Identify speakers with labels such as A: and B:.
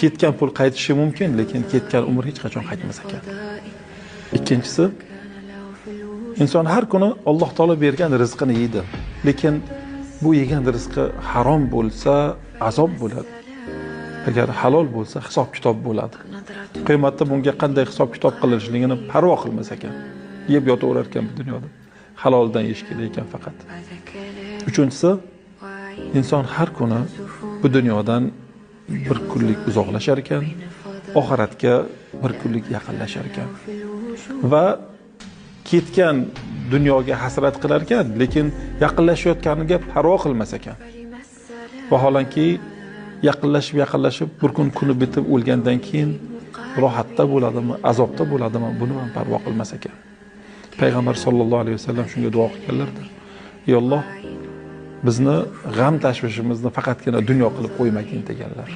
A: Ketgan pul qaytishi mumkin, lekin ketgan umr hech qachon qaytmas ekan. Ikkinchisi, inson har kuni Alloh taolo bergan rizqini yeydi, lekin bu yegan rizqi harom bo'lsa azob bo'ladi. Agar halol bo'lsa hisob-kitob bo'ladi. Qiyomatda bunga qanday hisob-kitob qilinishligini parvo qilmas ekan. Yeb yotaverar ekan bu dunyoda. Haloldan yeyish kerak ekan faqat. Uchinchisi, inson har kuni bu dunyodan bir kunlik uzoqlashar ekan, oxiratga bir kunlik yaqinlashar ekan. Va ketgan dunyoga hasrat qilar ekan, lekin yaqinlashayotganiga parvo qilmas ekan. Vaholanki yaqinlashib bir kun kuni bitib o'lgandan keyin rohatda bo'ladimi, azobda bo'ladimi, buni ham parvo qilmas ekan. Payg'ambar sollallohu alayhi vasallam shunga duo qilganlardir. Ey Alloh, bizni g'am tashvishimizni faqatgina dunyo qilib qo'ymagin deganlar.